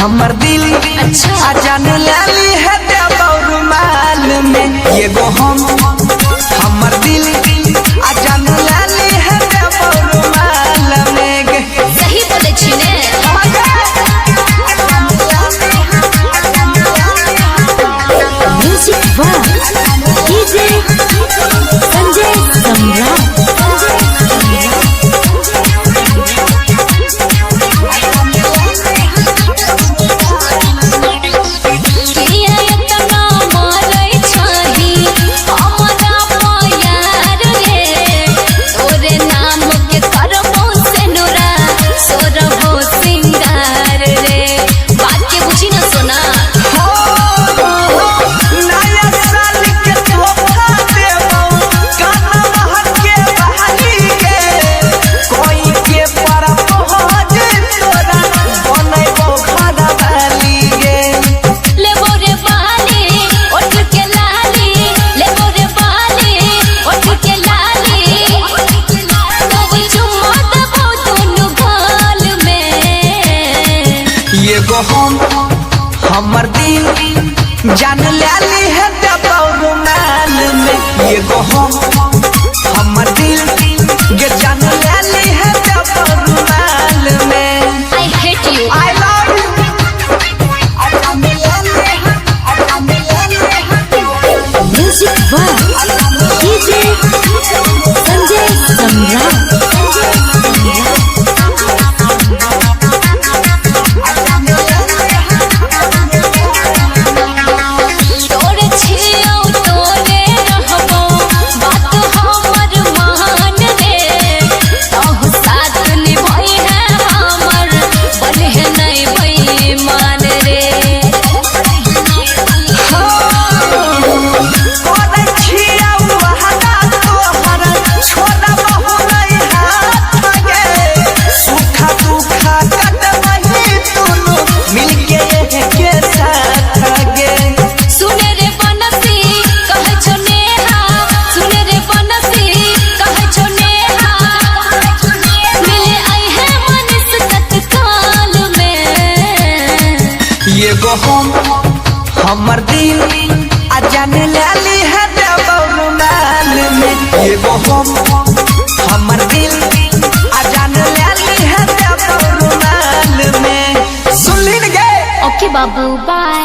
हमर दिल। अच्छा। आ जान लाली है रुमाल में एगो हम हमर दिल आ जान लाली है रुमाल में गे। सही बोले छी ने। Music one DJ Sanjay Samrat. किया एतना मारै छही हमरा प्यार रे, तोरे नाम के करबो सेनुरा सोरबो सिंगार रे। बात के बुझी न सोना। नया साल के तोहफा देबौ कानवा के बहाली के, कोई के पर पहुँच तोरा बनैबो घर वाली गे। लेबो रे बाली ओठ के लाली, लेबो रे बाली ओठ के लाली, तब चुम्मा देबो दुनु गाल में। एगो हम हमर दिल जान लाली है रुमाल में एगो हम हमर दिल गे जान लाली है रुमाल में। I hate you. I love you. Music one DJ Sanjay Samrat. तोरे छियौ तोरे रहबौ बात हमर मान रे, तहु साथ निभई है हमर बनिहे नै बेईमान रे। करै छियौ वादा तोहर छोड़बहु नै हाथ गे, सुखा दुखा कटबही दुनू मिलके एके साथ गे। सुने रे बनसी कहै छौ नेहा, सुने रे बनसी कहै छौ नेहा, मिले आई है मनीष तत्काल में। एगो हम हमर दिल आ जान लाली है रुमाल में एगो हम हमर दिल आ जान लाली है रुमाल में। सुनली न गे। ओके बाबू, बाय।